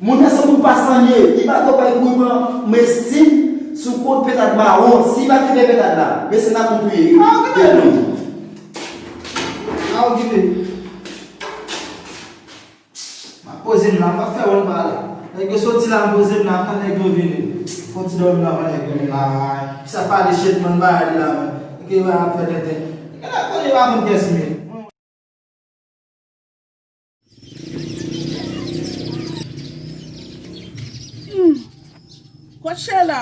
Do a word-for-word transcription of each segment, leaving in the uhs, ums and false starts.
Moun nan se moun pa san ye, li pa t wè pa kouri pran mestin sou kont petad mawon. Si li pa te fè petad la, mestin nan ap touye li. Pa okipe l non. Pa okipe. M ap poze m la, m p ap fè wòl pa la. Nèg yo soti la, m poze m la, antann nèg yo vini. Fon ti dòmi la, anvan nèg yo vin la. Sa pale chet, man, bagay li la, man. Nèg yo ap fè tenten. Nèg la konnen pa konn kiyès m ye. Kot Chela?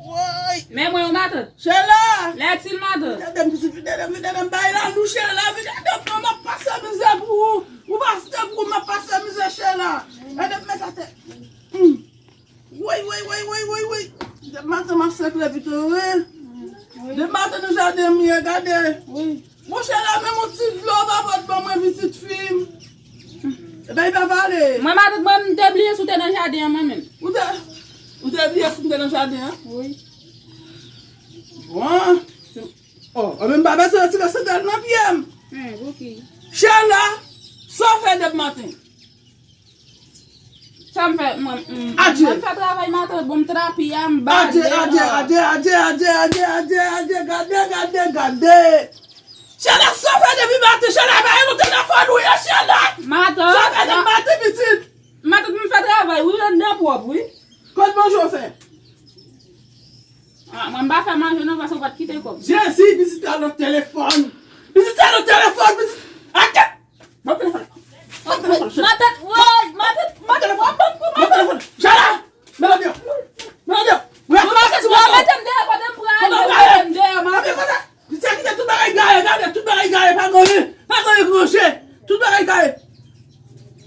Woy! Men mwen, yon matant. Chela! Lè ti l matant. Vin ede m, pitit, vin ede m, vin ede m, bay lalou, Chela, vin ede m, non, m ap pase mizè pou ou. Ou pase pou ou, m ap pase mizè, Chela. Ede m met atè. Hmm. Woy, woy, woy, woy, woy, woy. Depi maten m ap sekle pito, wi. Depi maten nan jaden m ye, gade. Wi. Monchè, la menm yon ti dlo pa pot ban mwen pitit fi m. Ebyen, li pa pale. Mwen, matant mwen, m te bliye si w te nan jaden an, mwen menm. Ou te, ou te bliye si m te nan jaden an? Wi. Bon. Oh, mwen menm pa bezwen retire sandal nan pye m. Chela, sa w fè depi maten? Sa m fè, mwen, m, mwen fè travay matant, bon, m trapi a, m bale. Adje, adje, adje, adje, gade, gade, gade. Chela, sa w fè depi maten, Chela, pa yon telefòn ou ye, Chela. Matant, sa w fè depi maten, pitit? Matant, m fè travay, wi, anndan pwòp, wi. Kot manje w fè? Ah, mwen, m pa fè manje, non, paske w pa t kite kòb. Jezi, pitit la nan telefòn. Pitit la nan telefòn, pitit. Atè! Ban m telefòn. Ban m telefòn, cheri. Matant, woy, matant, matant, matant, matant. Ban m telefòn. Chela! Melodie! Melodie! Ou mete m deyò, kote m prale, ou mete m deyò, matant. Sa kite tout bagay gaye, gade, tout bagay gaye, pa gen anyen, pa gen anyen ki manje. Tout bagay gaye.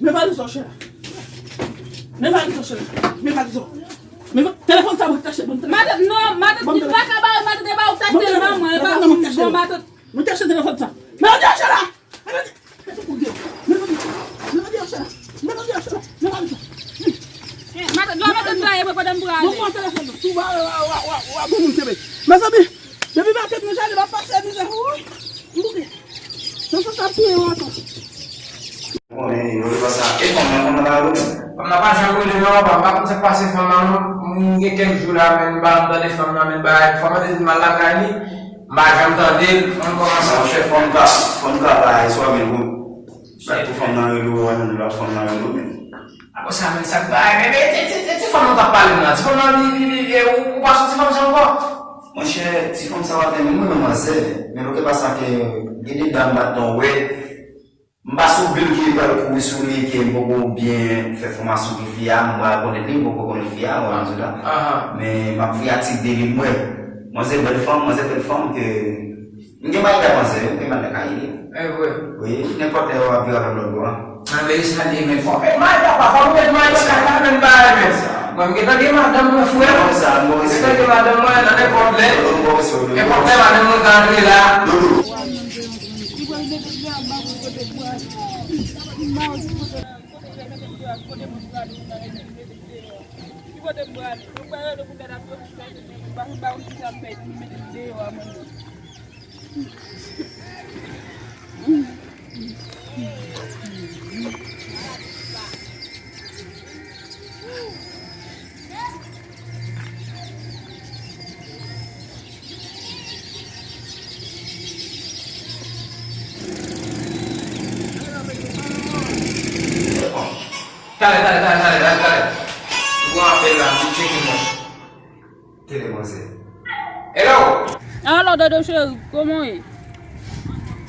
Men valiz ou, Chela. Men valiz ou, Chela. Men valiz ou. Men va-, telefòn sa, mwen tache, ban m telefòn. Matant, non, matant, li pa ka ba, matant, e pa ou k tache l ban mwen, e pa ou, bon, matant. Mwen tache telefòn sa. Men valiz ou, Chela. Men valiz ou, Chela. Men valiz ou, Chela. Men valiz ou, Chela. Men valiz ou. Matant, lè w mete m prale, mwen kote m prale. Mwen pran telefòn nan. Tou ba, wa, wa, wa, wa, bon moun kenbe. Mezanmi, depi maten m nan jaden, m ap pase mizè. Wi. M bouke. Nan sans ap touye w ankò. Bon, men, yo, yo, sa. E fanm nan, fanm nan pa rele menm. Fanm nan pa janm rele non, papa. M pa konn sa k pase fanm nan, non. M gen kèk jou la, men m pa janm tande fanm nan, men bagay. Fanm nan te di m al lakay li. M pa janm tande l, m kòmanse. Monchè, fò n ka, fò n ka bay swa men pou, pou fanm nan rele w, wè, nou la fanm nan rele w, men. Apre sa, men sa k bay, men, men, ti, ti, ti, ti fanm nan t ap pale m la, ti fanm nan, li, li, li, e, ou, ou pa sou ti fanm sa ankò? Monchè, ti fanm sa pa tèlman, mwen, men manzè, men lòt pa sa ke, gen de dam m pa t nan wè, M pa sou bil ki pral kouri sou li, ke m poko byen fè fòmasyon pou fi a, m pral konèt li, m poko konèt fi a, ou wè sa m di w la. Men m ap fè atik de li, m wè. Manzè bèl fanm, manzè bèl fanm, ke m gen bagay ak manzè, m gen bagay ak li. E vre. Wi, nenpòt lè w ap vire avè m lòt bò a. Ann rele sa li, men fò m met may papa, fò m met may papa, men bagay, men. Mwen, m gentan gen madanm mwen, frè. M gentan gen madanm mwen, nan nenpòt lè. Nenpòt lè, madanm mwen ka antre la. Li pral mete m deyò, m pa konn kote m prale. M pa konn kote m prale, kote m prale, mwen ta rele m mete m deyò. Ki kote m prale? Mwen pral rele pou gad ap yo, m pa konn kisa m fè, m mete m deyò a mwen menm. Talè, talè, talè, talè, talè, talè. Ou gon apèl la, m tcheke mwen. Tele manzè. Hello! Alo, Dodo cheri, kòman w ye?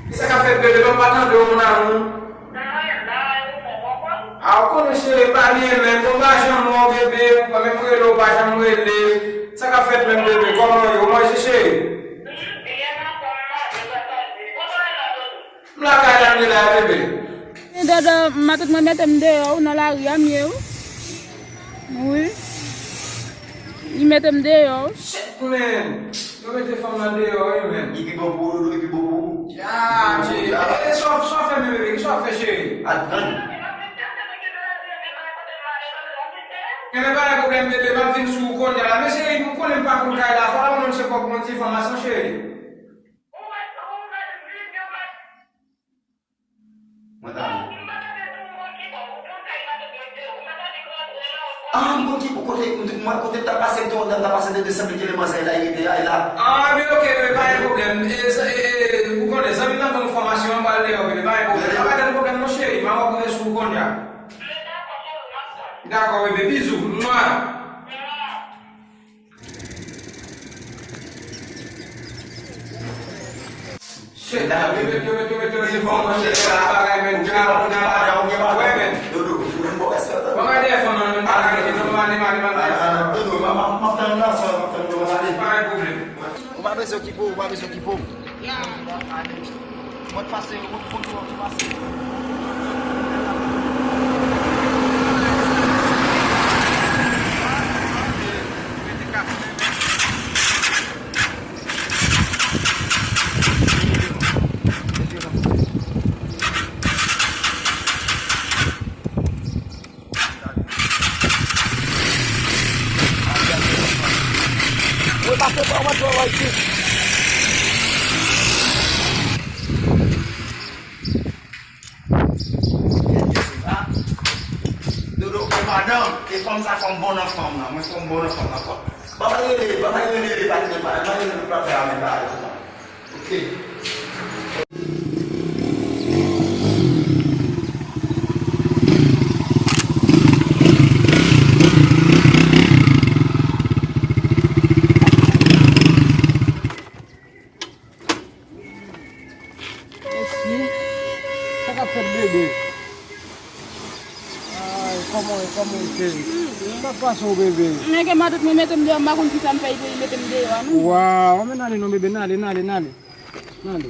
Kisa k ap fèt, bebe? Non, m pa tande w, mon amour. A, ou konnen cheri, pa byen menm, bon, m pa janm wè w, bebe, ou pa menm rele, ou pa janm rele. Sa k ap fèt menm, bebe? Kòman w ye? Ou manje, cheri? M lakay la, m ye la, bebe. Dodo, matant mwen mete m deyò, wi, nan lari a m ye, wi. Wi. Li mete m deyò, wi. Shit, man. Yo mete fanm nan deyò, wi, man. Li pi bon pou ou, Dodo, li pi bon pou ou. Ya, e, e, e, sa w, sa w fè, men, bebe, kisa w ap fè, cheri? Al pran li. Enben, pa gen pwoblèm, bebe, m ap vin sou ou kounye a la. Men, cheri, m konnen m pa konn kay la, fò w ban mwen se fòk yon ti enfòmasyon, cheri. Mwen ta ale. Ah, m konn ki pou kote, m, m, kote m ta pase, m te wè dam ta pase de desanm ki le manzè la, li rete a, e la. Ah, men oke, men pa gen pwoblèm. E, e, e, ou konnen, zanmi m nan ban m enfòmasyon, m pral deyò, men pa gen pwoblèm. Pa gen pwoblèm, non, cheri, m ap wè sou ou kounye a. Dakò, bebe, bizou. Mwa. Shit, yo met, yo met, yo met, yo met enfòm nan bagay, men. Wè, men. Bagay de enfòm nan, men, bagay de enfòm nan, bagay de enfòm nan. Pa gen pwoblèm. Ou pa bezwen okipe w, ou pa bezwen okipe w. Mwen pase, mwen konn mwen pase. Mwen pase pa mwen travay tou. Dodo, e madanm, e fanm sa fè m bon nan fanm nan. Mwen fè m bon nan fanm nan. Papa rele, papa rele, papa rele, papa rele, papa rele. Ok. Mèsi. Sa k ap fèt, bebe? Ay, kòman w ye, kòman w ye, cheri? Sa k pase w, bebe? Nèg e matant mwen mete m deyò, m pa konn kisa m fè, li mete m deyò a, non. Waw, men n ale non, bebe, n ale, n ale, n ale. N ale.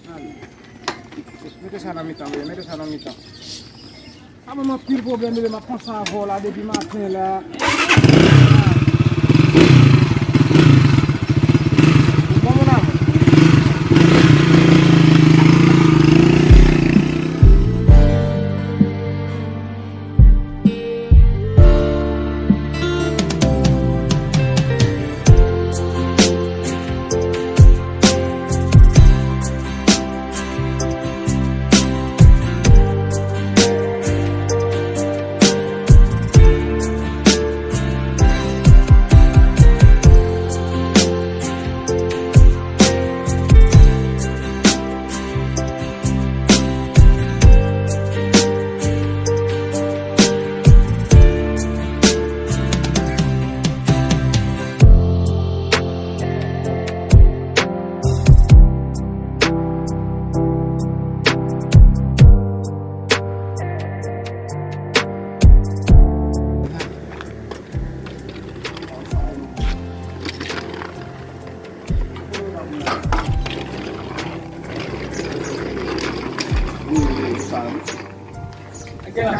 N ale. Mete sa nan mitan, bebe, mete sa nan mitan. Sa ban m anpil pwoblèm, bebe, m ap panse avè w la depi maten la. Ou bon, mon amour?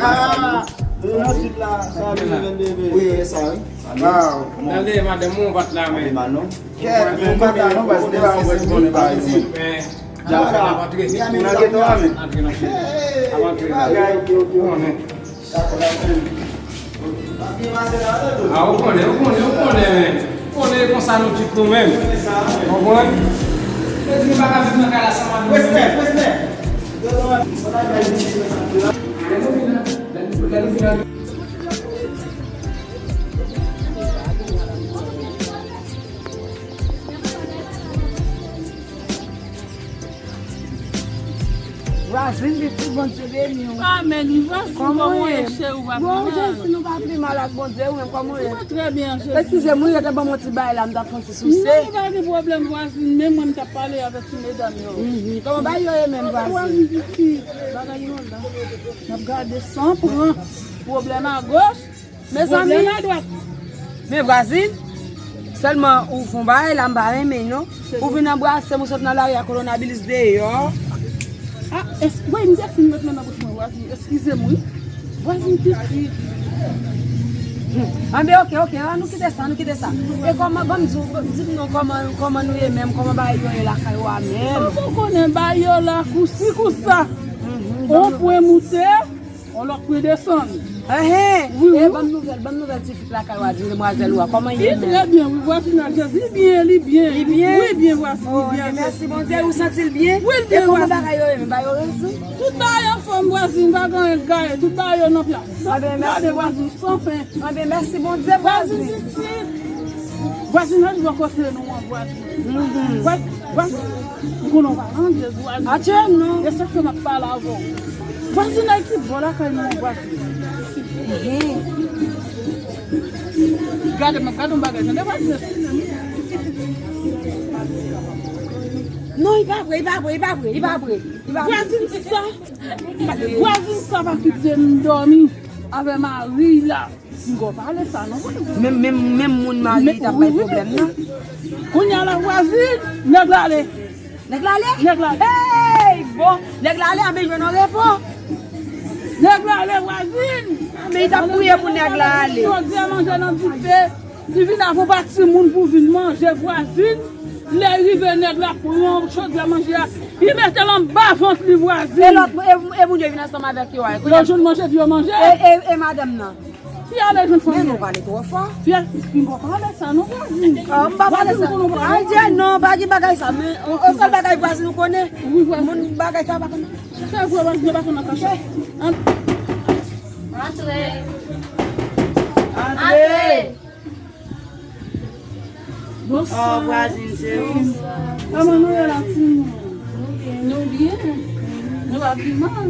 Ah, nou nan sit la, sa vin jwenn bebe. Wi, e sa, wi. Waw. Tande, madanm ou pa t la, men. Kèt, nou pa t la, non, paske nou pa wè si konnen pa vin. Men, ap antre. Ou nan geto a, men? Antre, non, cheri. Ap antre. Bagay, ok, ok, ok. Konnen. Ah, ou konnen, ou konnen, ou konnen, men. Ou konnen e konsa nou tchit nou menm. Konprann? Yo di nou pa ka viv nan kay la san madanm nou. Respè, respè. Lè nou vin la, lè nou, lè nou vin la. Vwazin, pitit, Bondye beni w. Amèn. Vwazin, kòman w ye, cheri? Ou pa pi mal? Bon, Jezi, nou pa pi mal ak Bondye, ou menm, kòman w ye? Mwen trè byen, Jezi. Eskize m, wi, yo te ban m yon ti bagay la, m t ap fè yon ti souse. Non, pa gen pwoblèm, vwazin, men mwen, m t ap pale avèk ti medam yo. Mhm. Kòman bagay yo ye menm, vwazin? Vwazin, pitit, bagay yo la. N ap gade san pran. Pwoblèm agoch. Mezanmi. Men vwazin, sèlman ou fon bagay la, m pa renmen non. Ou vin anbrase m, ou sot nan lari a, kolonabilis deyò. Ah, es-, wi, m te fin met men nan bouch mwen, vwazin. Eskize m, wi. Vwazin pitit. Anben, oke, oke, an nou kite sa, nou kite sa. E kòman, ban m di w, di m non, kòman, kòman nou ye menm, kòman bagay yo ye lakay ou a menm? Ou konnen bagay yo la, kousi kousa. Mhm. On pwen moute, on lòt pwen desann. Enhen. Wi, wi. E, ban m nouvèl, ban m nouvèl ti fi lakay ou a, di demwazèl ou a, kòman l ye menm? Li trè byen, wi, vwazin nan Jezi, li byen, li byen. Li byen? Wi, byen, vwazin, li byen. Oh, Jezi. Mèsi Bondye, ou santi l byen? Wi, l byen, vwazin. E kòman bagay yo ye menm, ba yo rezon? Tout bagay anfòm, vwazin, pa gen anyen k gaye, tout bagay yo nan plas. Gade vwazin, san fen. Anben, mèsi Bondye, vwazin. Vwazin pitit. Vwazin nan jwe kote nou an, vwazin. Vwazin, vwazin. Ou konnen w pa nan Jezi, vwazin. Atye non. E sa k fè m ap pale avè w. Vwazin nan ki bò lakay nou an, vwazin. Gade m ap gade yon bagay, tande vwazin. Non, li pa vre, li pa vre, li pa vre, li pa vre, li pa vre. Vwazin sa, vwazin sa pa kite m dòmi avè mari la. Pinga w pale sa non, vwazin. Menm, menm, menm moun mari li t ap bay pwoblèm nan. Kounye a la, vwazin, nèg la ale. Nèg la ale? Nèg la ale. Hey! Bon, nèg la ale, anben jwenn yon repo. Nèg la ale, vwazin. Anben li t ap priye pou nèg la ale. Jodi a manje nan dife. Li vin avè yon pa timoun pou vin manje, vwazin. Lè l rive, nèg la pran chodyè manje a, li mete l anba vant li, vwazin. E lòt, e, e moun yo vin ansanm avèk yo a. Yo jwenn manje, epi yo manje. E, e, e madanm nan? Fi a ale jwenn fanmi. Men nou pale twò fò. Fi a, pinga w pale sa non, vwazin. Ah, m pa pale sa. Vwazin, nou konnen w pale. Adye, non, pa gen bagay sa. Men, yon sèl bagay vwazin nou konnen. Wi, vwazin. Moun bagay sa pa konnen. Se vre, vwazin, yo pa konnen kachèt. Antre. Antre. Bonswa. Oh, vwazin, se ou? Kòman nou ye la, timoun? Nou byen. Nou pa pi mal.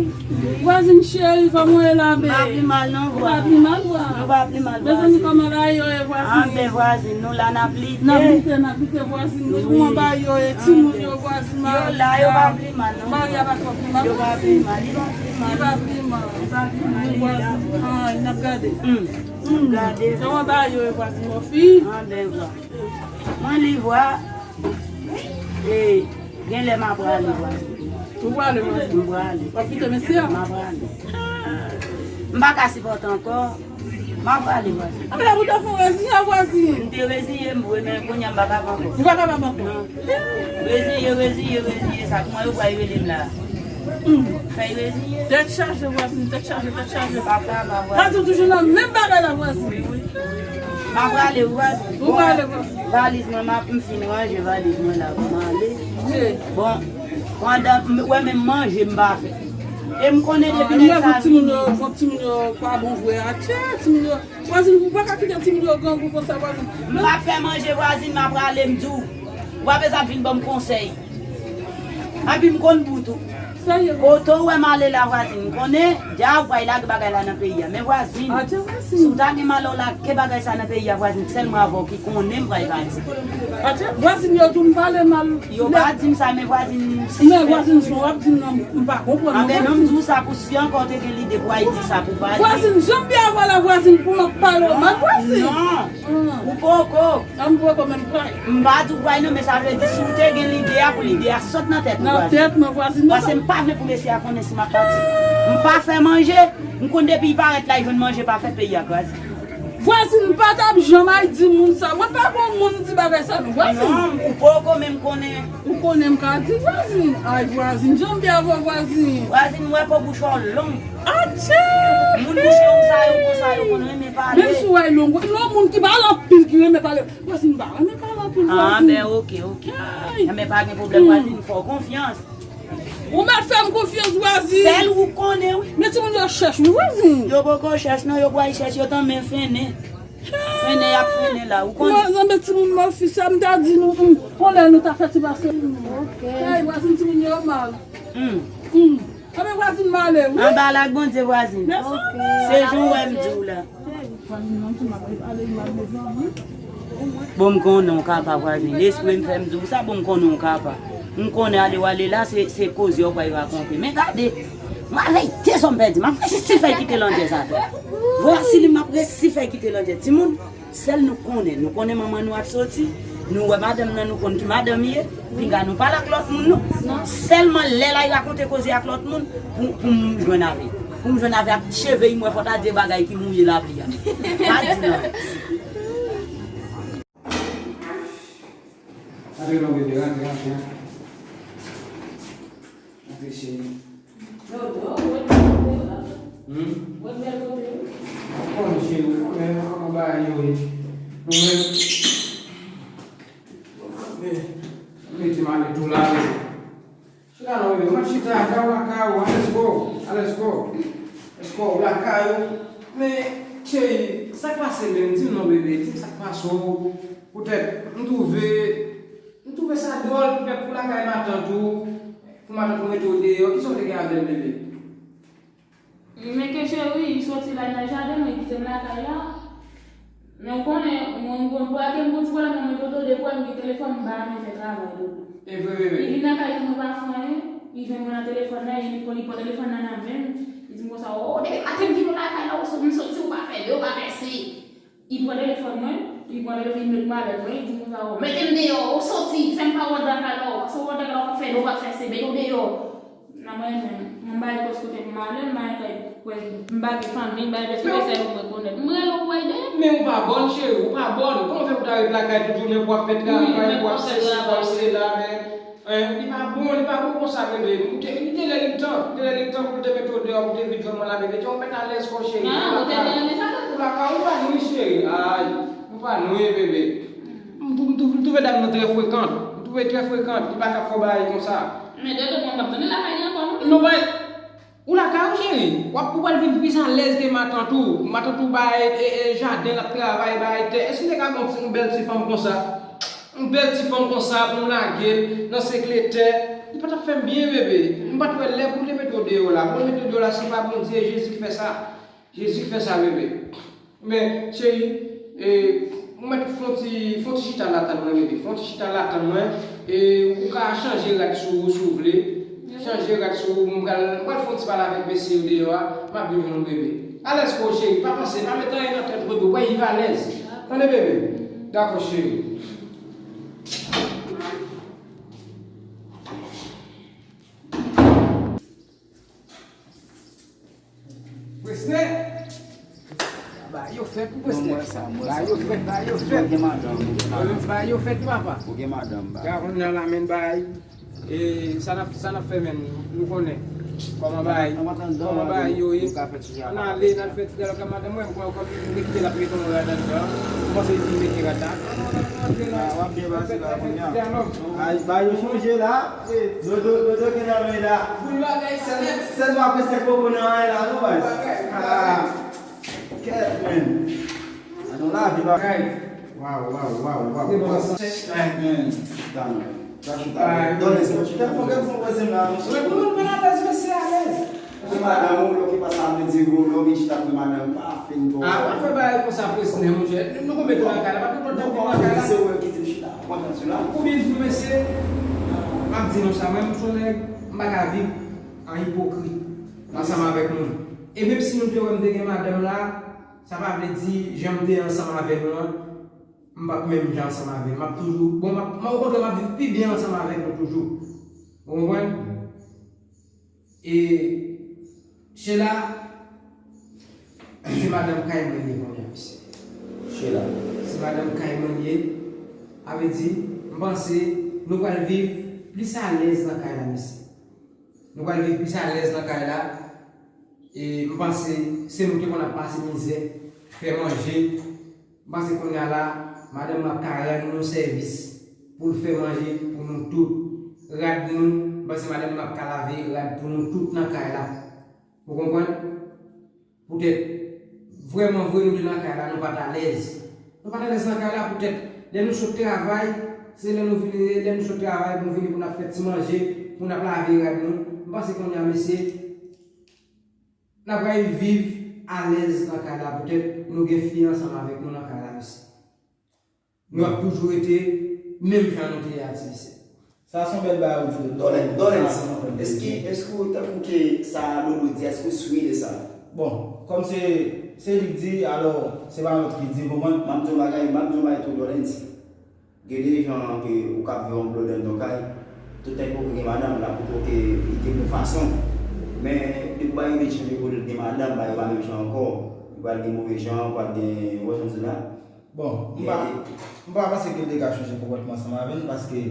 Vwazin cheri, kòman w ye la, baby? Nou pa pi mal, non, vwa. Nou pa pi mal, vwa. Nou pa pi mal, vwazin. Mezanmi, kòman bagay yo ye, vwazin? Anben, vwazin, nou la, n ap lite. N ap lite, n ap lite, vwazin. Wi. Kòman bagay yo ye, timoun yo, vwazin? Yo la, yo pa pi mal, non. Mari a pa twò pi mal. Yo pa pi mal, li pa pi mal. Li pa pi mal. Li pa pi mal, li la. Vwazin. Ah, n ap gade. Hmm. Gade. Kòman bagay yo ye, vwazin, mon fi? Anben, vwa. Mwen li vwa. E, gen lè m a prale, vwa. Ou prale, vwazin? M prale. W ap kite mesye a? M a prale. M pa ka sipòte ankò. M a prale, vwazin. Anben, ou te fè reziye, vwazin? M te reziye m vre, men kounye a m pa kapab ankò. Ou pa kapab ankò? Non. Reziye, reziye, reziye, sa kòman yo pral rele m la? Hmm. Fè reziye. Tèt chaje, vwazin, tèt chaje, tèt chaje. Papa, papa. Vwazin toujou nan menm bagay la, vwazin. Wi, wi. M ap prale, vwazin. Ou prale, vwazin. Valiz mwen, m ap, m fin ranje valiz mwen la pou m ale. Wi. Bon, pandan, m, wè menm manje m pa fè. E m konnen depi nèg sa vini. Bon, timoun yo pa bon vre, atye, timoun yo. Vwazin, ou pa ka kite timoun yo grangou konsa, vwazin. M pa fè manje, vwazin, m a prale, m di w. Ou pa bezwen ap vin ban m konsèy. Epi m konn bout ou. Kote w wè m ale la, vwazin, m konnen, dja ou pral lage bagay la nan peyi a. Men vwazin, si w ta gen malè w lage bagay sa nan peyi a, vwazin, sèlman avè w ki konnen m pral pati. Atye, vwazin, yo tou m pale mal. Yo pa di m sa, men vwazin, m sispèk. Men vwazin, jan w ap di m nan, m pa konprann non, vwazin. Anben non, m di w sa pou si ankò w te gen lide pou w al di sa pou pa di. Vwazin, jan m byen avè w la, vwazin, pou m ap pale w mal, vwazin. Non, ou poko. An m poko menm pray. M pa di w pray non, men sa vle di si w te gen lide a, pou lide a sot nan tèt ou, vwazin. Nan tèt mwen, vwazin, non. Paske m pa vle pou mesye a konnen si m ap pati. M pa fè manje, m konn depi l parèt la, l jwenn manje pa fèt, peyi a kraze. Vwazin, m pa t ap janm al di moun sa. Mwen pa gon moun di bagay sa non, vwazin. Non, ou poko menm konnen. Ou konnen m ka di vwazin. Ay, vwazin, jan m byen avè w, vwazin. Vwazin, m wè po bouch ou long. Atye! Moun bouch long sa yo konsa, yo konn renmen pale. Menm si w wè l long, non, moun ki pale anpil, ki renmen pale. Vwazin, m pa renmen pale anpil, vwazin. Ah, ben, oke, oke. Ay. Enben, pa gen pwoblèm, vwazin, m fè w konfyans. Ou mèt fè m konfyans, vwazin. Sèl ou konnen, wi. Men timoun yo chèch, wi, vwazin. Yo poko chèch, non, yo pral chèch, yo tanmen fennen. Fennen, y ap fennen la, ou konnen. Mwen, zanmi timoun mwen, fi sa, m ta di nou, hmm, on lè nou ta fè ti pase. Oke. Ay, vwazin, timoun yo mal. Hmm. Hmm. Anben vwazin m ale, wi. Anba la ak Bondye, vwazin. Mèsi. Oke. Se jan w wè m di w la. Vwazin nan tou m ap ale mal, mezanmi. Bon, m konnen w ka pa, vwazin. Lespri m fè m di w sa, bon, m konnen w ka pa. M konnen ale w ale la, se, se koze w pral rakonte. Men gade, m avèk de zòm pèdi, m ap resi fè kite landjè sa fè. Vwazin, m ap resi fè kite landjè. Timoun, sèl nou konnen, nou konnen manman nou ap soti, nou wè madanm nan, nou konn ki madanm ye, pinga nou pale ak lòt moun, non. Sèlman lè l al rakonte koze ak lòt moun, pou, pou m jwenn avè l. Pou m jwenn avè l ak cheve l, m wè fò ta di bagay ki mouye lapli a. Pa di non. Antre non, bebe, antre, antre, antre. Antre, cheri. Jojo, ou wè bèl kote w la? Hmm? Ou wè bèl kote w? Bon, cheri, ou konnen kòman bagay yo ye. Nou menm, men, mete m ale tou la, wi. Chita non, wi, mwen chita, ata w lakay ou, alèz kò, alèz kò, alèz kò, ou lakay ou. Men, cheri, sa k pase menm? Di m non, bebe, di m sa k pase w. Poutèt, m twouve, m twouve sa dwòl, poutèt pou lakay matant ou, pou matant ou mete w deyò, kisa w te gen avè l, bebe? Men ke cheri, li soti la nan jaden, mwen kite m lakay la. Men ou konnen, mwen, mwen, mwen, mwen, mwen, mwen, dodo, depi mwen gen telefòn, m pa renmen fè travay, dodo. E vre, bebe. Li vin nan kay mwen pa fè anyen, li jwenn mwen nan telefòn nan, li, li pran telefòn nan nan men m, li di m konsa, o, depi maten m vin nan lakay la, ou sot, m soti, ou pa fè de, ou pa fè se. Li pran telefòn mwen, li pran telefòn, li met m alèz, mwen, li di m konsa, o, mete m deyò, ou soti, fè m pa wè w nan kay la, ou, paske w wè w nan kay la, ou pa fè de, ou pa fè se, mete w deyò. Nan mwen menm, mwen bay pòs kote m ale, m bay kay, m bay fanmi, m bay pòs kote sè yo mwen konnen. M rele w pou ede. Men ou pa bòn, cheri, ou pa bòn. Kòman fè pou ta ret lakay tout jounen pou ap fè travay, pou ap fè sesi, pou ap fè sela, men, en, li pa bon, li pa bon konsa, bebe. Ou te, li te lè li tan, li te lè li tan pou l te mete w deyò, pou te vin jwenn mwen la, bebe. Te w mèt alèz kò, cheri. Ou lakay, ou pa nwi, cheri. Ay, ou pa nwi, bebe. M tou, m tou, m twouve dam nan trè frekan. M twouve l trè frekan. Li pa ka fè w bagay konsa. Men de tout moun p ap tounen lakay li ankò, non? Non, pa, ou lakay ou, cheri. W ap, ou pral viv plis alèz ke matant ou. Matant ou bay, e, e, jaden, l ap travay, bay tè. Èske w te ka gon ti, yon bèl ti fanm konsa? Yon bèl ti fanm konsa pou m lage l nan senkletè. Li pa t ap fè m byen, bebe. M pa t wè lè pou l te mete w deyò la. Pou l mete w deyò la, se pa Bondye, Jezi k fè sa. Jezi k fè sa, bebe. Men, cheri, e, ou mèt fè yon ti, fè yon ti chita la tann mwen, bebe. Fè yon ti chita la tann mwen. E, ou ka chanje rad sou ou, si w vle. Chanje rad sou ou. M pral, m pral fè yon ti pale avèk mesye yo deyò a. M ap vin jwenn ou, bebe. Alèz kò w, cheri. Pa panse, pa met anyen nan tèt ou, bebe. W ap viv alèz. Tande, bebe? Dakò, cheri. Presnè. Bagay yo fèt pou Presnè. Bagay yo fèt, bagay yo fèt. Bagay yo fèt, papa. Ou gen madanm, ba. Gade, kounye a la, men bagay. E sa n ap, sa n ap fè, men, nou konnen kòman bagay, kòman bagay yo ye. N ale, n al fè ti dyalòg ak madanm mwen, m kwè kòm li kite l ap mete yon rad anndan. Ou panse li fin mete rad la? Antre la. W ap byen pase la kounye a. Ay, bagay yo chanje la. Dodo, Dodo gen nan men la. Boul bagay sa nèt. Sèlman apre sèk poko nan anyen la, non, baz? Ah, kèt, men. Nan lavi bagay. Waw, waw, waw, waw. Ay, men. Chita, non. Sa chita. Ay, donnen, se yon chita. Fò gen fon wè se la, non. Mwen, mwen, mwen, alèz, mesye, alèz. Ou madanm ou, lè w ki pa sa vle di, lè w vin chita pou madanm, pa fin bon. Ah, pa fè bagay konsa, Presnè, monchè. Nou konn mete nan kay la, pa tout tan vin nan kay la. Se ou ki di m chita, kontan sou la. Konbyen jou, mesye? M ap di nou sa, mwen, m se yon nèg, m pa ka viv an ipokrit ansanm avèk moun. E menm si nou te wè m te gen madanm la, sa pa vle di jan m te ansanm avè nou an, m p ap menm jan ansanm avè l. M ap toujou, bon, m ap, m, okontrè, m ap viv pi byen ansanm avèk nou toujou. Ou konprann? E Sheila, se madanm kay mwen li ye kounye a, mesye. Sheila. Se madanm kay mwen li ye. Sa vle di, m panse nou pral viv plis alèz nan kay la, mesye. Nou pral viv plis alèz nan kay la. E m panse se nou ki konn ap pase mizè, fè manje. M panse kounye a la, madanm mwen ap ka rann nou sèvis pou l fè manje pou nou tout. Rad nou, m panse madanm mwen ap ka lave rad pou nou tout nan kay la. Ou konprann? Poutèt, vrèman vre, nou te nan kay la, nou pa t alèz. Nou pa t alèz nan kay la poutèt, lè nou sot travay, se lè nou vini, lè nou sot travay, pou nou vini pou n ap fè ti manje, pou n ap lave rad nou. M panse kounye a, mesye, n ap rive viv alèz nan kay la, poutèt nou gen fi ansanm avèk nou nan kay la, mesye. Nou ap toujou rete menm jan nou te ye a, ti mesye. Sa se yon bèl bagay ou di, Dodo. Dollens, Dollens, èske, èske w tankou ke sa Dodo di, èske w swi de sa? Bon, kòm se, se li k di, alò, se pa lòt ki di, w konprann? M ap di yon bagay, m ap di yon bagay tou, Dollens. Gen de jan ke ou ka viv yon blòdè nan yon kay, tout tan ke ou gen madanm la, pou ke li gen bon fason. Men, depi bagay yo vin chanje kote l gen madanm, bagay yo pa menm jan ankò. Li pral gen move jan, pral gen, ou wè sa m di la? Bon, m pa, m pa panse ke l te ka chanje konpòtman ansanm avè n, paske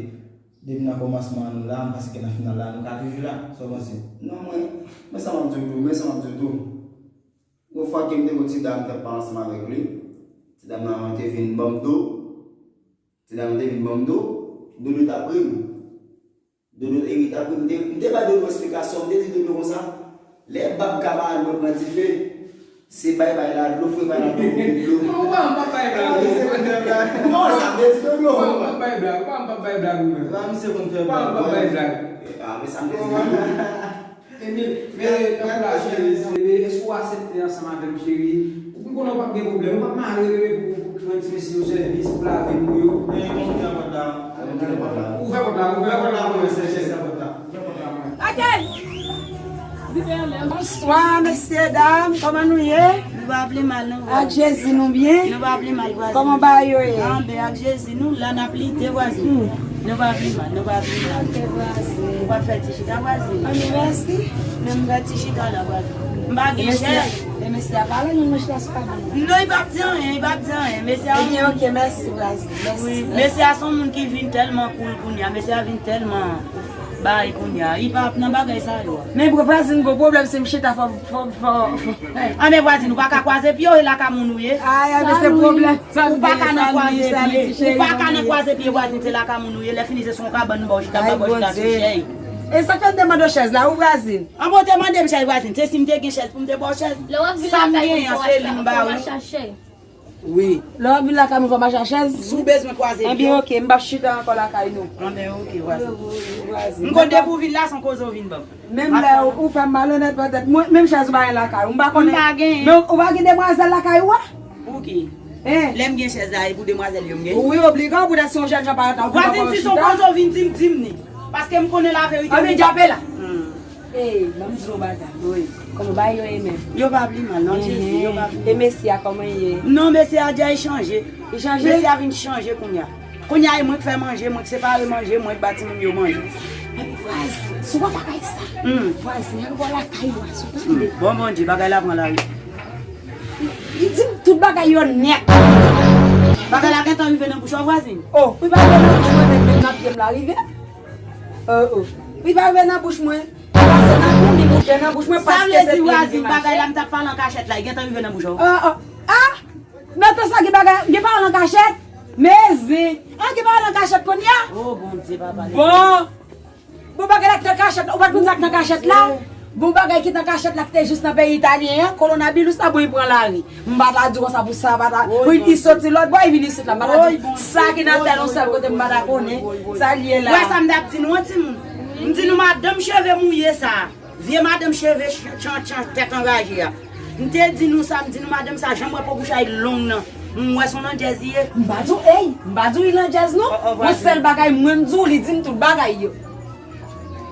depi nan kòmansman an nou la, m panse ke nan final la, nou ka toujou la. Sa w panse? Non, mwen, men sa m ap di w tou, men sa m ap di w tou. Yon fwa ke m te gen yon ti dam, m t ap pale ansanm avèk li. Ti dam nan te vin ban m do. Ti dam nan te vin ban m do. Dodo t ap ri m. Dodo te ri t ap ri m. M te, m te bay Dodo esplikasyon. M te di Dodo konsa, lè bab kamarad mwen pran dife, se bay bay la dlo, fre bay la dlo, dlo. Non, ou pa, ou pa bay blag. Non, sa m te di Dodo. Ou pa, ou pa bay blag. Ou pa, ou pa bay blag ou menm. Misye konn fè blag. Ou pa, ou pa bay blag. Ah, men sa m te di Dodo. Emil, men, nan plas Jezi, men èske w aksepte ansanm avè m, cheri? Ou konn konnen w p ap gen pwoblèm, ou p ap mare, bebe, pou, pou, pou yon ti mesye yo sèvis, pou lave nou yo. Men, mwen, ouvè pòt la. Ouvè pòt la, ouvè pòt la, ouvè pòt la, ouvè pòt la. Ouvè pòt la, mwen. Bonswa, mesye, dam, kòman nou ye? Nou pa pli mal, non, vwazin. Ak Jezi, nou byen? Nou pa pli mal, vwazin. Kòman bagay yo ye? Anben, ak Jezi, nou la, n ap lite, vwazin. Hmm. Nou pa pli mal, nou pa pli mal. Ok, vwazin. Ou pa fè ti chita, vwazin. Anben, mèsi. Men m fè ti chita la, vwazin. M pa gen chèz. E mesye a pale, nou, mesye a se pa bon. Non, li p ap di anyen, li p ap di anyen. Mesye a. Ebyen, ok, mèsi, vwazin. Mèsi. Wi, mesye a se yon moun ki vin tèlman cool kounye a. Mesye a vin tèlman bay kounye a. Li p ap nan bagay sa yo. Men pou vwazin, gwo pwoblèm, si m chita, fò, fò, fò. Anben, vwazin, ou pa ka kwaze pye w, e lakay moun ou ye. Ay, anben, se pwoblèm. Ou pa ka nan kwaze pye. Ou pa ka nan kwaze pye, vwazin, se lakay moun ou ye. Lè fini, se sou yon kabann m ba w chita, m pa ba w chita sou chèz. E sa fè m te mande w chèz la, wi, vwazin? Anben, w te mande m chèz, vwazin. Se si m te gen chèz pou m te ba w chèz. Sa m genyen an, se li m ba ou. Wi. Lè w ap vin lakay mwen, fò m achte chèz. Si w bezwen kwaze pye w. Anben, ok, m p ap chita ankò lakay nou. Anben, ok, vwazin. M konn depi w vin la, se yon koze w vin ban m. Menm lè ou, ou fè m malonèt, petèt. Mwen, menm chèz ou pa gen lakay ou, m pa konnen. M pa gen. Men ou pa gen demwazèl lakay ou a? Pouki? Hein? Lè m gen chèz la, e pou demwazèl yo m gen? Wi, obligan, poutèt se yon jènjan parèt la, ou pou chita. Vwazin, si se yon koze w vin di m, di m ni. Paske m konnen laverite. Anben, djape la. Hmm. Ey, ban m di w yon bagay. Wi. Kòman bagay yo ye menm? Yo pa pli mal, non, Jezi, yo pa pli mal. E mesye a, kòman l ye? Non, mesye a dja chanje. Li chanje? Mesye a vin chanje kounye a. Kounye a, e mwen k fè manje, mwen k separe manje, mwen k ba timoun yo manje. Epi vwazin, si w wè bagay sa, hmm, vwazin, al wè lakay ou a, si w tande. Hmm. Bon, Bondye, bagay la pran lari. Li di m tout bagay yo nèt. Bagay la gentan rive nan bouch ou, vwazin. Oh, wi, bagay nan bouch mwen, men, men, nan pye m la rive. Oh, oh. Wi, bagay nan bouch mwen. Pase nan pye m, li moute nan bouch mwen, paske se pye m ki mache. Sa vle di, vwazin, bagay la m t ap pale an kachèt la, li gentan rive nan bouch ou. Oh, oh. Ah! Nan tan sa, gen bagay, gen pawòl an kachèt? Mezi! An, gen pawòl an kachèt kounye a? Oh, Bondye, papa. Bon! Bon, bagay la ki nan kachèt la, ou pa t konn sa k nan kachèt la? Bon, bagay ki nan kachèt la ki te jis nan peyi italyen an, kowonaviris la, bon, li pran lari. M pa ta di w konsa pou sa, pa ta. Wi, li soti lòt bò, li vin isit la, m pa ta di w. Sa ki nan tèt yon sèl kote m pa ta konnen, sa l ye la. Wè sa m t ap di nou an, timoun. M di nou madanm cheve mouye sa. Vye madanm cheve ch-, tchan, tchan, tèt anraje a. M te di nou sa, m di nou madanm sa janm wè po bouch a l long nan. M wè se yon landjèz li ye. M pa di w, ey, m pa di w li landjèz non. Oh, oh, vwazin. Yon sèl bagay mwen m di w, li di m tout bagay yo.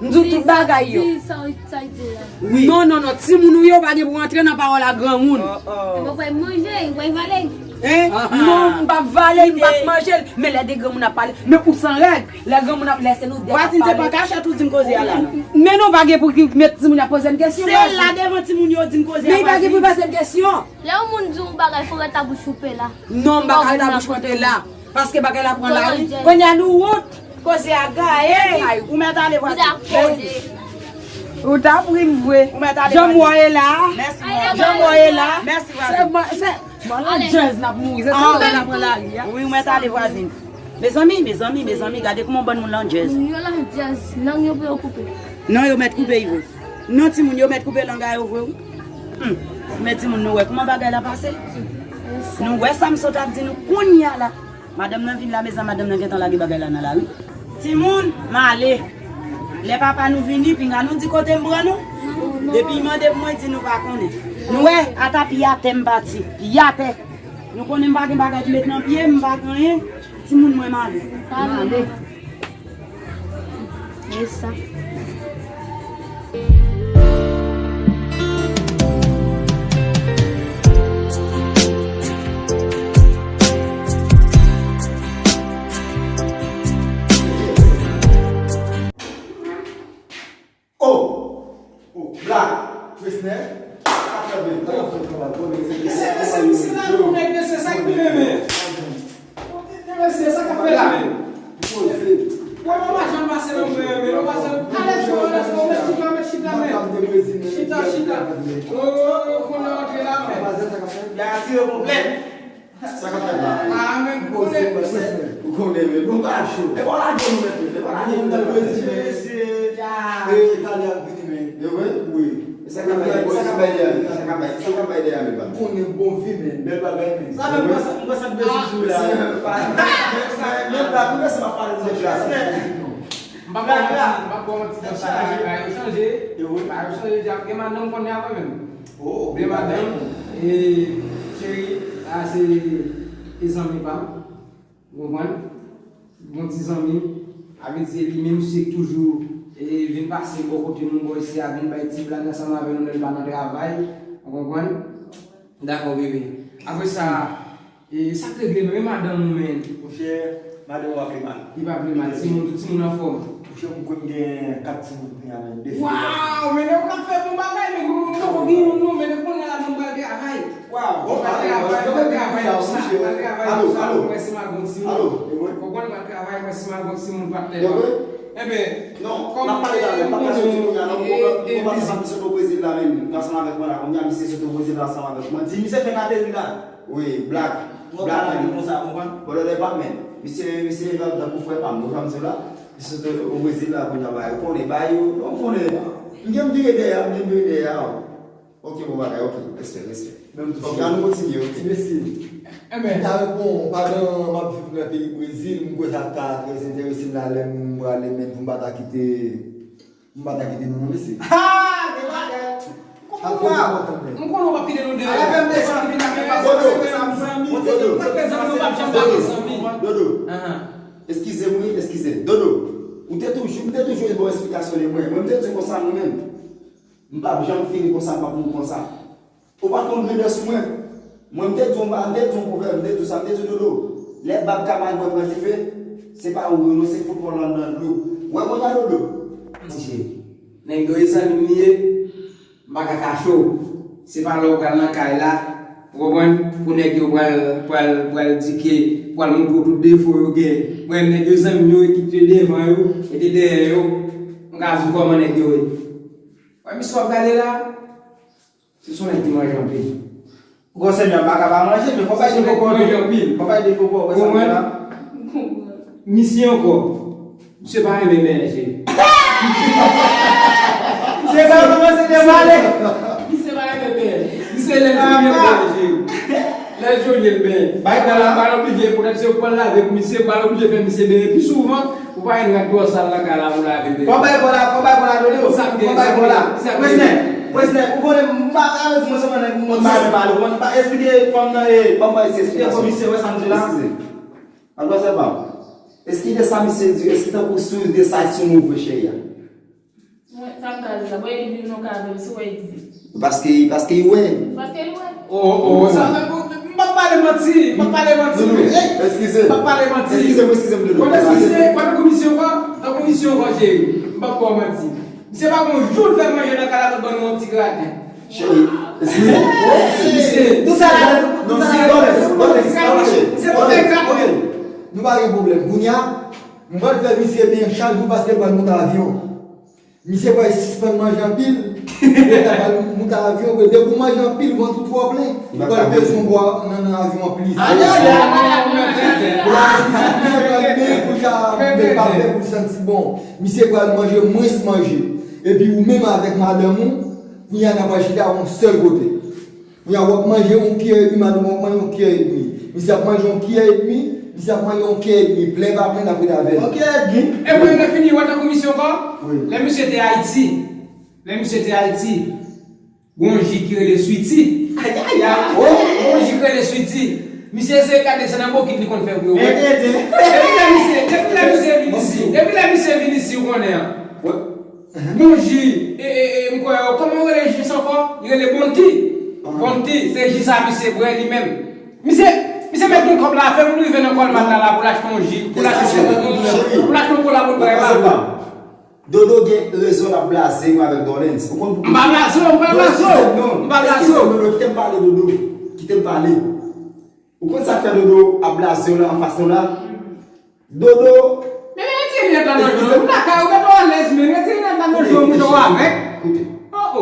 M di w tout bagay yo. Di sa, sa l di la. Wi. Non, non, non, timoun ou yo pa gen pou rantre nan pawòl a granmoun. Oh, oh. E mwen pral manje, mwen vale. Hein? Ah, ah. Non, m p ap vale l, m p ap manje l. Men lè de granmoun ap pale, men ou san règ. Lè granmoun ap lèse nou dèk ap pale. Vwazin, se pa kachèt ou di m koze a la, non. Men non, pa gen pou ki met timoun yo ap poze m kesyon. Se la devan timoun yo di m koze a, vwazin. Men pa gen pou poze m kesyon. Lè yon moun di yon bagay, fò w ret abouch ou pe la. Non, m pa ka ret abouch mwen pe la. Paske bagay la pran lari. Kounye a nou wont. Koze a gaye. Ou mèt ale, vwazin. Ou t ap ri m vre. Ou mèt ale, vwazin. Jan m wè w ye la. Mèsi, vwazin. Jan m wè w ye la. Mèsi, vwazin. Se, se, Bon, landjèz n ap mouri, se sa w wè n ap pran lari a. Wi, ou mèt ale, vwazin. Mezanmi, mezanmi, mezanmi, gade kòman bann moun landjèz. Moun yo landjèz, lang yo pou yo koupe. Non, yo mèt koupe, wi. Non, timoun, yo mèt koupe lang a yo vre, wi. Hmm. Men timoun, nou wè kòman bagay la pase? Nou wè sa m sot ap di nou kounye a la. Madanm nan vin la, mezanmi, madanm nan gentan lage bagay la nan lari. Timoun, m ale. Lè papa nou vini, pinga nou di kote m pran nou. Depi l mande pou mwen di nou pa konnen. Nou wè, ata pye atè m pati. Pye atè. Nou konnen m pa gen bagay pou met nan pye m, m pa gen anyen. Timoun, mwen m ale. M ale. E sa. Oh! Oh, Black, Fresnel, sa fè byen, sa fè travay, bon, mesye. Mesye, mesye, mesye, la, bon, nèg, mesye, sa k rive, men? Mesye, sa k ap fè la, men? Poze. Wè, mwen pa janm pase nan mwen, men, mwen pa janm. Alèz, alèz, mwen met chita, met chita, men. Chita, chita. Oh, oh, oh, konnen antre la, men. Bagay sa k ap fèt. Li atire pwoblèm. Sa k ap fèt la? Ah, men, konnen. Ou konnen, men. Bon, pa cho. E pa lage nou, men. E pa lage nou, men. Mesye, mesye. E, talè ap vini, men. E vre? Wi. E sa k ap bay, sa k ap bay dèyè, sa k ap bay, sa k ap bay dèyè, men, pa. Konnen bon vi, men. Bèl bagay, men. Sa, men, mwen, sa, mwen, sa, mwen, sou la. Men, pa, mwen, sa, m ap pale de sa. M p ap ba w manti, m p ap ba w manti, nan sa bagay yo chanje. Bagay yo chanje, djab gen madanm konnen a mwen menm. Gen madanm, e cheri, a se, e zanmi pa m. Ou konprann? Bon ti zanmi, a vle di li menm se toujou, e vin pase bò kote nou bò isi a, vin bay ti blag ansanm avè nou lè l pa nan travay. Ou konprann? Dakò, bebe. Apre sa, e, sa k regle menm, e madanm ou, men? Monchè, madanm ou pa pi mal. Li pa pi mal. Timoun, tout timoun anfòm. Monchè, m kwè m gen kat timoun kounye a, men, de fi. Waw, men nèg ou ka fè bon bagay, men m poko gen youn non, men kounye a la, men m pral travay. Waw, bon, pral travay, pral travay pou sa, pral travay pou sa, mwen si m al gon timoun. Alo, e mwen? Konprann, pral travay, mwen si m al gon timoun, patnè. Enben, non, n ap pale talè, m pa ka soti kounye a, non, m pa ka soti kote Brezil la, men, ansanm avèk mwen la, kounye a, misye soti Brezil la, ansanm avèk mwen. Di, misye fèk ateri la. Wi, Black. Twòp bagay konsa, konprann? Bon, lè pa men. Misye, misye, tankou frè pa m, nou janm di la. Misye te o Brezil la, kounye a, ba yo konnen, ba yo, nou konnen. M gen m vire dèyè, m gen m vire dèyè. Ok, bon bagay, ok. Respè, respè. Ok, an nou kontinye, ok. Mesye, m ta reponn, pandan m ap viv nan peyi Brezil, m kwè sa ta trè enterese m la, lè m prale, men pou m pa ta kite M pa ta kite nou non, mesye. Ha! Gen bagay. M konnen w p ap kite nou deyò. Ala fè m desann. Dodo. Dodo. Dodo. Eskize m wi, eskize. Dodo. Ou te toujou, m te toujou ba w esplikasyon de mwen. Mwen, m te di w konsa mwen menm. M p ap janm fini konsa, m p ap mouri konsa. Ou pa konn grandè sou mwen. Mwen, m te di w, m te di w pwovèb, m te di w sa, m te di w, Dodo, lè bab ka mal bwè pran dife, se pa ou yo non, se foutbòl lan nan dlo. Ou wè kounye a, Dodo? Ti cheri, nèg yo e zanmi m li ye, m pa ka kache w. Se pa lè w pral nan kay la, ou konprann, pou nèg yo pral, pral, pral di ke, pral montre w tout defo yo gen. Mwen, nèg yo zanmi m yo, e ki te devan yo, e te dèyè yo, m ka di w kòman nèg yo ye. Wè misye w ap gade la, se son nèg ki manje anpil. Gwo sènyè, m pa ka pa manje, men fò bay defo pou manje anpil. Fò bay defo pou wè sa la. Misye ankò. Misye pa renmen pèlen, cheri. Misye pa renmen pèlen. Misye pa renmen pèlen. Misye lè l fini byen pèlen, cheri. Lè l joli l byen. Bay kò la. Balon oblije, poutèt se ou k pral lave pou misye, balon oblije fè misye benyen pi souvan. Ou pa gen dwa sal nan kay la pou lave de. Fò bay kò la, fò bay kò la, Dodo. Fò bay kò la. President, president, ou konnen m pa ka di mwen sèlman nèg mwen pa pale. Ou konn pa esplike fanm nan e. Ban mwen esplike fò misye wè sa m di la. Eskize. Mademoiselle Bam, eskize sa misye di, eskize tankou sou de sa sou nou vre cheri a. Mwen, sa m ta di la, bon, e li di nou ka vre, si w wè e di. Paske, paske li wè. Paske li wè. Oh, oh, sa fè pou, m p ap pale manti, m p ap pale manti. Non, non, eskize. M p ap pale manti. Eskize m, eskize m, Dodo. Wè, eskize, wè, komisyon pa, nan komisyon pa, cheri. M p ap ba w manti. Misye pa gon jou l fè manje nan kay la pou l ban nou yon ti graten. Cheri, eskize. Misye, tout sa la, non, si, Dodo, Dodo, pa fache. Se pou fè graten. Nou pa gen pwoblèm. Kounye a, m pral fè misye benyen chak jou paske l pral monte avyon. Misye pral sispann manje anpil. Li pral monte avyon, depi w manje anpil, vant ou twò plen, ou pral bezwen bwè nan, nan avyon an plis. Ayayay! Misye pral benyen pou l ka pafè pou l santi bon. Misye pral manje mwens manje. Epi ou menm avèk madanm ou, kounye a n ap chita yon sèl kote. Kounye a w ap manje yon kiyè edmi, madanm w ap manje yon kiyè edmi. Misye ap manje yon kiyè edmi, misye ap manje yon kiyè edmi. Plen pa plen, n ap ret avè l. Yon kiyè edmi? E pou yo te fini, w ap tankou misye ankò? Wi. Lè misye te Ayiti, lè misye te Ayiti, gon ji ki rele Switi. Ayayay! Oh! Gon ji ki rele Switi. Misye eseye gade se nan bokit li konn fè pou yo bwè. Depi lè misye, depi lè misye vin isi, depi lè misye vin isi, ou konnen an. Wi. Gon ji, e, e, e, m kwè, kòman yo rele ji sa ankò? Li rele Bounty. Bounty, se ji sa misye bwè li menm. Misye, misye met yon kòb la, fè moun rive nan Colmart la, la pou l achte yon ji, pou l achte, pou l achte yon kola pou l bwè, e pa vre. Dodo gen rezon l ap blaze mwen avèk Dorlens. Ou konn pou... M pa blaze w, m pa blaze w. M pa blaze w. Eskize m, Dodo, kite m pale, Dodo. Kite m pale. Ou konn sa k fè Dodo ap blaze w la anfas nou la? Dodo. Men retire linèt la nan je w. Ou lakay ou, mete w alèz, men retire linèt la nan je w, mouche w avèk. Koute. Oh, oh.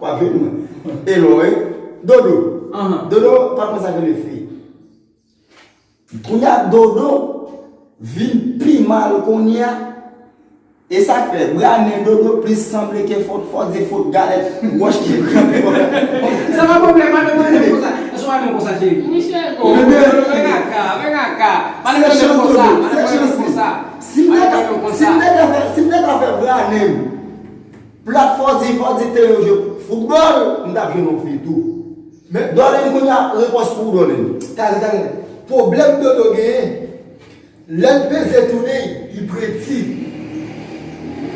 w ap jwenn mwen. Hello, wi. Dodo. Dodo, pa konn sa k rele fi. Kounye a Dodo vin pi mal kounye a. E sa k fè, bra nen Dodo plis sanble ke fòt, fòt di fòt galèt wòch ki pran. Sa pa pwoblèm, pa menm mwen konsa. Èske w pa menm konsa, cheri? Misye ego. Fè kaka, fè kaka. Pa menm mwen konsa, pa menm mwen konsa. Si m te ka, si m te ka fè, si m te ka fè bra nen m plat fòt di, fòt di te yo jwe foutbòl, m t ap jwenn yon fi tou. Men Dòlin kounye a, repons pou ou, Dòlin. Talè, talè. Pwoblèm Dodo genyen. Lè l peze tounen, li preti.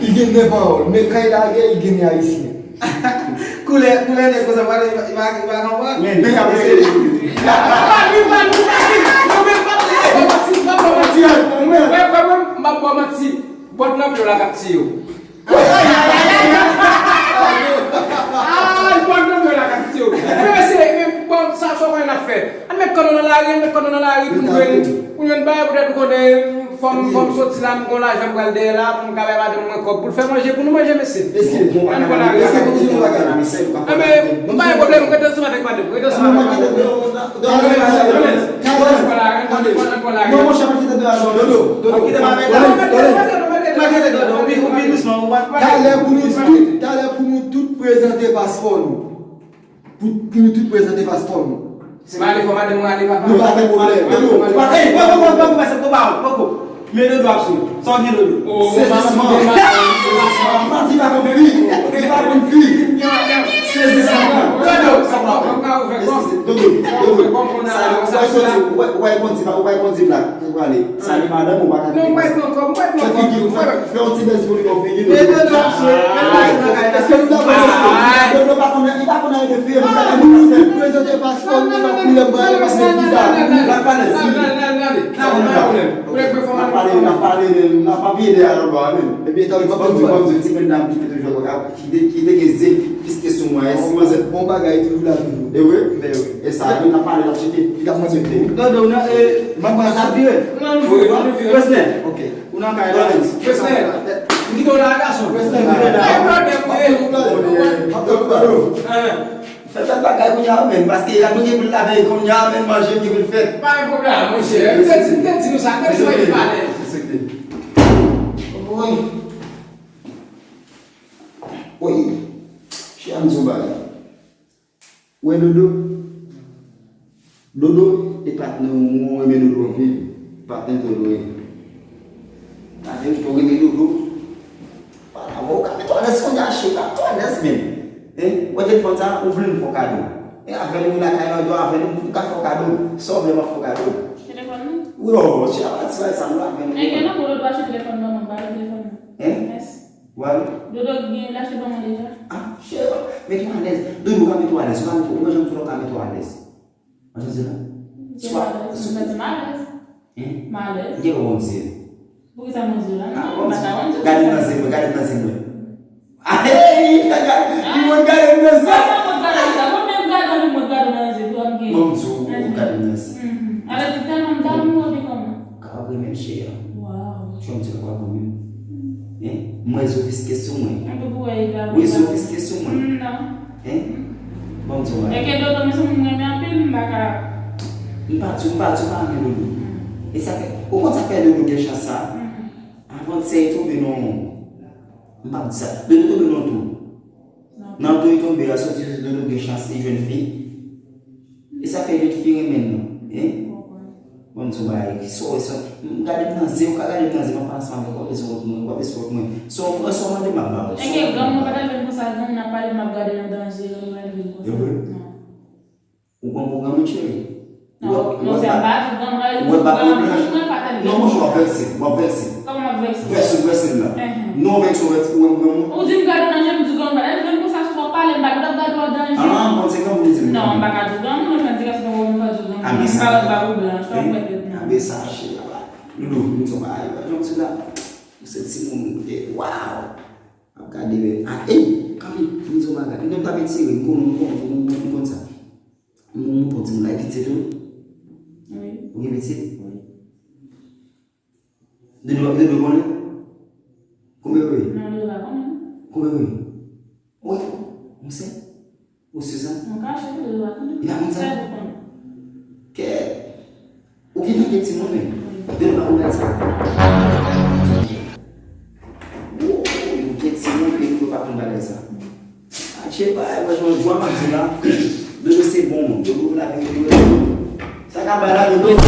Li gen nen pawòl. Men kan li lage, li gen nen ayisyen. Koulè, koulè nèg konsa, pa li pa, li pa, li pa konprann. Men, men, men, men. Pa li, pa li, pa li. Non, men, pa li. Mwen, mwen, mwen, mwen, m ap ba w manti. Bòt nan pye w la k ap tiye w. Ay, bòt nan pye w la k ap tiye w. Men mesye, men, bon, sa, sa w konnen n ap fè. Ann met kò nou nan lari, ann met kò nou nan lari pou n jwenn, pou n jwenn bagay, poutèt ou konnen, fò m, fò m soti la, m gon lajan m pral dèyè la, pou m ka bay madanm mwen kòb, pou l fè manje, pou nou manje, mesye. Mesye, ann pran lari. Mesye, pou nou bagay. Anben, m pa gen pwoblèm, rete ansanm avèk madanm, rete ansanm avèk madanm. Talè pou nou tout, talè pou nou tout prezante paspò nou. Pou, pou nou tout prezante paspò nou. Se pa ale fò madanm mwen ale, papa. Nou pa fè pwoblèm. Dodo, ou pa fè pwoblèm. Poko, poko, poko, poko, poko. Men Dodo ap sou. Sa w gen, Dodo? Sezisman. Sezisman. M pa di pa konn fi. M pa konn fi. Sezisman. Dodo, sa pa fè. Dodo, Dodo. Sa, ou pa soti, ou pa, ou pa kondi, ou pa kondi black. Ou prale. Sa li madanm ou pa ka. Non, mwen pran kòb, mwen pran kòb. Fè figi, fè, fè yon ti bèz pou li, bon figi. Men Dodo ap sou, men Dodo ap sou. Èske nou dakò sou sa? Dodo pa konnen, li pa konnen de fi, li pa konnen de fi. Prezante paspò nou, pa koulè bwa, pase viza. N ap pale, si. N ap pale, n ap pale, n ap pale de alò bwa, men. Ebyen, tann, fòk nou di, fòk nou di, ti medam ki te toujou ap, ki te, ki te gen ze fiske sou mwen, si manzè. Bon bagay, toujou la, toujou. E wi? Men wi. E sa, nou ta pale la, cheke. Li ta mwen cheke. Dodo, ou nan, e, manman sa vire. Wi, wi, vire. President. Ok. Ou nan kay la. President. M kite w la, gason. President. Ay, pwoblèm, wi. Fè fèt bagay kounye a, menm, paske y ap gen pou l lave kounye a, menm manje gen pou l fèt. Pa gen pwoblèm, monchè. M te di, m te di nou sa, m te di nou sa. Respekte. Wi. Wi. Chè, m di w bagay. Ou wè Dodo? Dodo, e patnè w, mwen renmen Dodo anpil. Patnè Dodo ye. Patnè Dodo renmen Dodo. Pale avè w, ou ka mete w alèz kounye a, cheri, ou ka mete w alèz menm. Hein? Ou wè telefòn sa, ou vle m fè w kado. E avè nou lakay la, ou avè nou, m ka fè w kado. Sa w vle m ap fè w kado. Telefòn nou? Wi, o, cheri, a pa ti bagay sa, nou avè nou. E gen nan pou Dodo achte telefòn ban mwen, m pa gen telefòn nan. Hein? Mèsi. Wè. Dodo gen, l achte ban mwen deja. Ah, chè, mete w alèz. Dodo ka mete w alèz. Ou ka mete, ou pa janm di w ka mete w alèz. Ou janm di la. Swa, m santi m alèz. Hein? M alèz. Gen lè w di. Poukisa m di la? Ah, bon, m pa ta konn di gade m nan zye mwen, gade m nan zye mwen. Ah, hey, gade, gade, gade m nan zye. Bon, m di w, gade m nan zye. Mhm. Alèz, tèlman m damou, epi kòman? Kapab renmen m, chè. Wow. Chè, m di w kapab renmen m. Hein? Mwen zo fiske sou mwen. Mwen tou pou wè li la. Wi, zo fiske sou mwen. Non. Hein? Bon, m di w bagay. E ke Dodo, men se moun mwen renmen anpil, m pa ka. M pa di, m pa di w pa renmen Dodo. E sa fè, ou konn sa fè Dodo gen chans sa? Avan sè li tonbe nan, m p ap di sa. Dodo tonbe nan tou. Nan tou li tonbe a, soti Dodo gen chans li jwenn fi. E sa fè jwenn fi renmen l non. Hein? Bon, m di w bagay, ki sa w wè sa? M gade m nan zye, ou ka gade m nan zye, m ap pale ansanm avèk ou, w ap bezwen kont mwen, w ap bezwen kont mwen. Sa w, sa w mande m ap ba w. Enke granmoun pa ta vin konsa, granmoun ap pale, m ap gade nan danje, granmoun pa ta vin konsa. E vre? Non. Ou pran pou granmoun, cheri? Non, non, se pa di granmoun, granmoun pa ta vin. Non, monchè, w ap vèse, w ap vèse. Kòman m ap vèse? Vèse, vèse m la. Non, vèse, vèse, ou wè m granmoun. Ou di m gade w nan je m, m di w granmoun pa ta vin konsa, si w ap pale, m pa ta gade w nan danje. Ah, m konn se granmoun li di m. Non, m pa ka di w granmoun, non, jan di gason pa wè m pa di w granmoun. Ah, men sa. M pa wè m pa wè blanch, pa wè tèt non. Ah, men sa, cheri, la. Doudou, m di w bagay, jan m di la. Ou se timoun, ou te, waw! Ap gade, men. Ah, ey, kanpe, m di w bagay. M menm t ap etire, m konnen, m konnen, m konnen, m konnen sa. M konnen, m konnen timoun la, e pitit ou? Wi. Ou gen pitit? Wi. Dodo, Dodo konnen? Konbyen ou ye? Non, Dodo pa konnen. Konbyen ou ye? Wi. Ou se? Ou Suzanne? Mwen kache pou Dodo pa konnen. Li pa konn sa? Sèl ou konnen. Kè. Ou gentan gen timoun, men. Dodo pa konn bagay sa. Ou gen timoun, men Dodo pa konn bagay sa. Atche, pa, mwen, jwa m ap di la. Dodo se bon moun. Dodo la, Dodo. Sa ka bay la, Dodo.